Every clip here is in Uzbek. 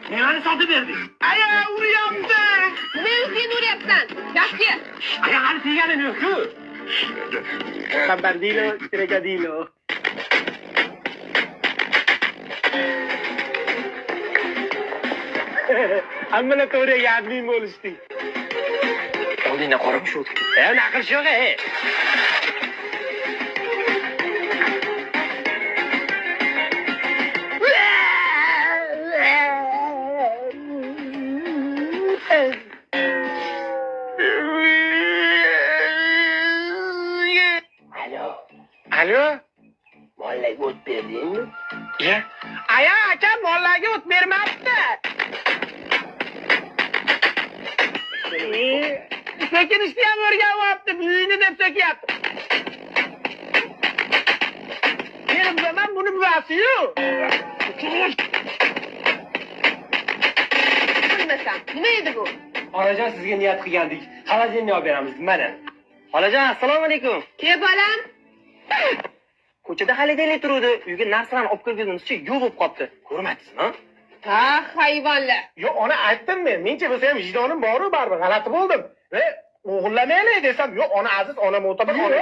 Mevani sotib berdik. Aya, uryapti. Nima sen uryapsan? Yaxshi. Aya, hali teganim yo'q-ku. Bambardino, krokodilo. Ambulatoriyaga admin bo'lishdik. Oldingdan qora mushuk o'tib ketdi. E, naql yo'q, e. Alo. Alo. Mollarga o't berdingmi? Ya. Aya, aka, mollarga o't bermabdi. So'kinishni ham o'rganyapti, buyini deb so'kyapti. Meni bilaman, buni buvasi-yu. Bilmasam. Nima edi bu? Onajon, sizga niyat qilgandik. Xolajinni olib beramiz, mana. Xolajon, assalomu alaykum. Ke bolam? Ko'chada xolodilnik turuvdi. Uyga narsalarni olib kirganimizcha yo'q bo'lib qolibdi. Ko'rmadingizmi? Ha, hayvonlar. Yo'q, ona aytdim men. Mencha bo'lsa ham vijdonim bor-u, baribir g'alati bo'ldim. Ve o'g'irlamaylik desam, yo'q, ona aziz, ona mo'tabar, ona.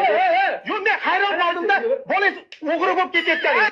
Yo'q, men hayron qoldim-da. Bolangiz o'g'ri bo'lib ketayotgan.